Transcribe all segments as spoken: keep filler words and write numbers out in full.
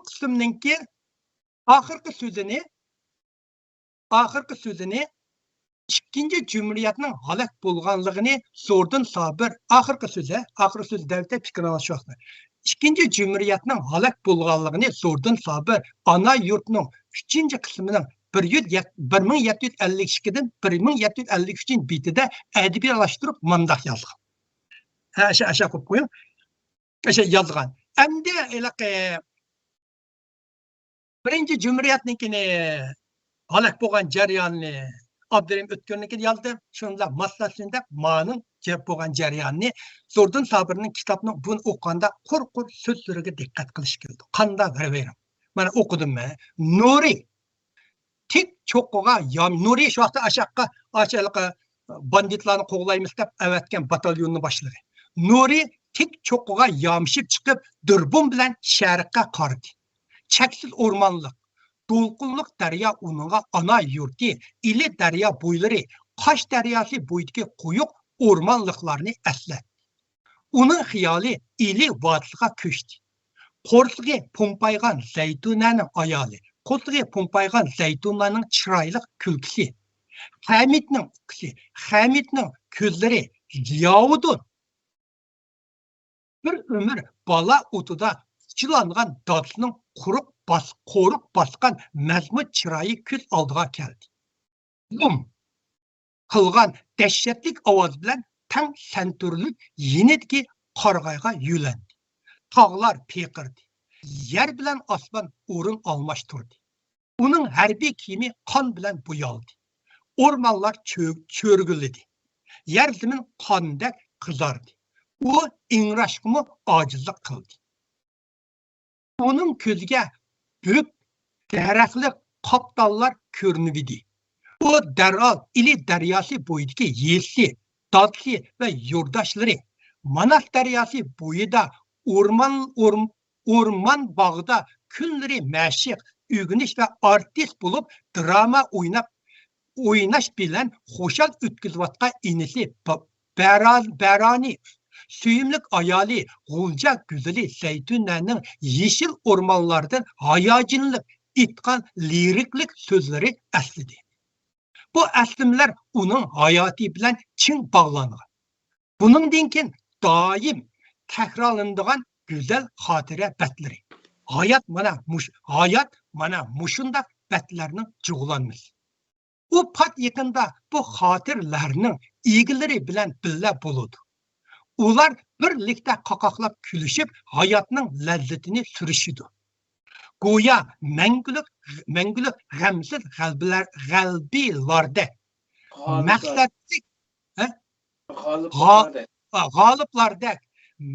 قىسىمنىڭكى ئاخىرقى سۆزىنى، ئاخىرقى سۆزىنى ئىككىنچى جۇمھۇرىيەتنىڭ ھالاك بولغانلىقىنى زوردۇن سابىر، ئاخىرقى سۆزى، ئاخىرقى سۆزى دەۋېتە پىكرىڭىزنى شۇ ۋاقىتتا. ئىككىنچى جۇمھۇرىيەتنىڭ ھالاك بولغانلىقىنى زوردۇن سابىر ئانا يۇرتنىڭ ئۈچىنچى قىسمىنىڭ بىر يۈز، بىر مىڭ يەتتە يۈز ئەللىك ئىككىدىن بىر مىڭ يەتتە يۈز ئەللىك ئۈچىنچى بېتىدە ئەدەبىيلاشتۇرۇپ مۇنداق يازغان. ھە، ئاشۇ، ئاشۇ قويۇپ قويۇڭ. ئاشۇ يازغان. ئەمدى ھېلىقى بىرىنچى جۇمھۇرىيەتنىڭكىنى، ھالاك بولغان جەرياننى ئابدۇرېھىم ئۆتكۈرنىڭكىنى يازدىم. شۇنىڭ بىلەن ماسلاشسۇن دەپ، مانىڭ جەپ بولغان جەريانىنى زوردۇن سابىرنىڭ كىتابىنىڭ بۇنى ئوقۇغاندا قۇر-قۇر سۆزلىرىگە دىققەت قىلىش كېلىدۇ. قانداق بېرىۋېرىڭ. مانا ئوقۇدۇم مەن. نۇرى تىك چوققىغا يام-، نۇرى شۇ ۋاقىتتا ئاشاققا، ئاشۇ ھېلىقى باندىتلارنى قوغلايمىز دەپ ئەۋەتكەن باتاليوننىڭ باشلىقى. نۇرى تىك چوققىغا يامىشىپ چىقىپ، دۇربۇن بىلەن شەرققە قارىدى. چەكسىز ئورمانلىق، دولقۇنلۇق دەريا ئۇنىڭغا ئانا يۇرتى، ئىلى دەريا بويلىرى، قاش دەرياسى بويىدىكى قويۇق ئورمانلىقلارنى ئەسلەتتى. ئۇنىڭ خىيالى ئىلى ۋادىسىغا كۆچتى. قورسىقى پومپايغان زەيتۇنەنىڭ ئايالى، قورسىقى پومپايغان زەيتۇنەنىڭ چىرايلىق كۈلكىسى، خەمىتنىڭ ئۇكىسى، خەمىتنىڭ كۆزلىرى، زىياۋۇدۇن. بىر ئۆمۈر بالا ئوتىدا چىلانغان دادىسىنىڭ قۇرۇق باس-، قورۇق باسقان مەزمۇت چىرايى كۆز ئالدىغا كەلدى. بۇم! قىلغان دەھشەتلىك ئاۋاز بىلەن تەڭ سەنتۈرۈلۈپ يېنىدىكى قارىغايغا يۆلەندى. تاغلار پىرقىرىدى. يەر بىلەن ئاسمان ئورۇن ئالماشتۇردى. ئۇنىڭ ھەربىي كىيىمى قان بىلەن بويالدى. ئورمانلار چۆ-، چۆرگۈلىدى. يەر زېمىن قاندەك قىزاردى. ئۇ ئىڭراشقىمۇ ئاجىزلىق قىلدى. ئۇنىڭ كۆزىگە بۈك، دەرەخلىك قاپتاللار كۆرۈنۈۋىدى. ئۇ دەرھال ئىلى دەرياسى بويىدىكى يېزىسى، دادىسى ۋە يولداشلىرى، ماناس دەرياسى بويىدا ئورمان، ئورم-، ئورمان باغدا كۈنلىرى مەشىق، ئۆگىنىش ۋە ئارتىس بولۇپ دىراما ئويناپ، ئويناش بىلەن خۇشال ئۆتكۈزۈۋاتقان ئىنىسى با-، بەرا-، بەرانى، سۆيۈملۈك ئايالى، غۇلجا گۈزىلى زەيتۇنەنىڭ يېشىل ئورمانلاردىن ھاياجانلىنىپ ئېيتقان لىرىكلىق سۆزلىرى ئەسلىدى. بۇ ئەسلىمىلەر ئۇنىڭ ھاياتى بىلەن چىڭ باغلانغان. بۇنىڭدىن كېيىن دائىم تەكرارلىنىدىغان گۈزەل خاتىرە بەتلىرى. ھايات مانا مۇش-، ھايات مانا مۇشۇنداق بەتلەرنىڭ جۇغلانمىسى. ئۇ پات يېقىندا بۇ خاتىرىلەرنىڭ ئىگىلىرى بىلەن بىللە بولىدۇ. ئۇلار بىرلىكتە قاقاقلاپ كۈلۈشۈپ، ھاياتنىڭ لەززىتىنى سۈرۈشىدۇ. گويا مەڭگۈلۈك، مەڭگۈلۈك غەمسىز غەلبىلەر، غەلبىيلاردەك، غالىبلار. مەقسەتلىك، ھە؟ غالىب غا-، بولغاندەك. غالىبلاردەك،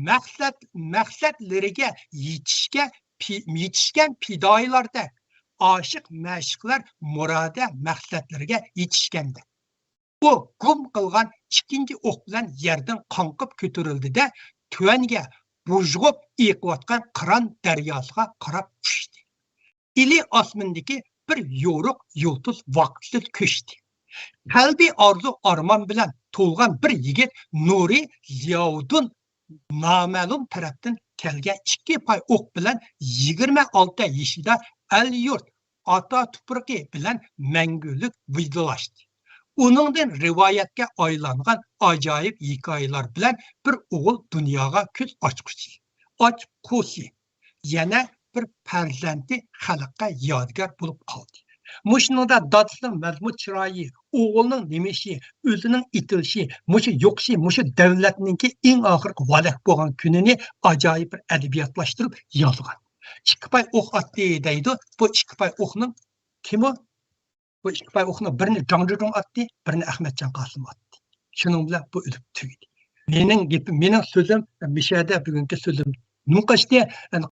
مەقسەت، مەقسەتلىرىگە يېتىشكە پى-، يېتىشكەن پىدائىيلاردەك، ئاشىق مەشۇقلار مۇرادە مەقسەتلىرىگە يېتىشكەندەك. ئۇ گۇم قىلغان ئىككىنچى ئوق بىلەن يەردىن قاڭقىپ كۆتۈرۈلدى-دە، تۆۋەنگە بۇژغۇپ ئېقىۋاتقان قىران دەرياسىغا قاراپ ئۇچتى. ئىلى ئاسمىنىدىكى بىر يورۇق يۇلتۇز ۋاقىتسىز كۆچتى. قەلبى ئارزۇ-ئارمان بىلەن تولغان بىر يىگىت نۇرى زىياۋۇدۇن نامەلۇم تەرەپتىن كەلگەن ئىككى پاي ئوق بىلەن يىگىرمە ئالتە يېشىدا ئەل-يۇرت، ئاتا تۇپرىقى بىلەن مەڭگۈلۈك ۋىدىلاشتى. ئۇنىڭدىن رىۋايەتكە ئايلانغان ئاجايىپ ھېكايىلەر بىلەن بىر ئوغۇل دۇنياغا كۆز ئاچقۇسى، ئاچقۇسى، يەنە بىر پەرزەنتى خەلققە يادىكار بولۇپ قالدى. مۇشۇنىڭدا دادىسىنىڭ مەزمۇت چىرايى، ئوغلىنىڭ نېمە ئىشى، ئۆزىنىڭ ئېتىلىشى، مۇشۇ يوقىشى، مۇشۇ دەۋلەتنىڭكى ئەڭ ئاخىرقى ھالاك بولغان كۈنىنى ئاجايىپ بىر ئەدەبىياتلاشتۇرۇپ يازغان. ئىككى پاي ئوق ئاتتى دەيدۇ. بۇ ئىككى پاي ئوقنىڭ كىمۇ؟ بۇ ئىككى پاي ئوقنىڭ بىرىنى جاڭ جۇجۇڭ ئاتتى، بىرىنى ئەخمەتجان قاسىم ئاتتى. شۇنىڭ بىلەن بۇ ئۆلۈپ تۈگىدى. مېنىڭ گېپىم، مېنىڭ سۆزۈم، مۇشۇ يەردە بۈگۈنكى سۆزۈم نۇقتىلاشتى. يەنى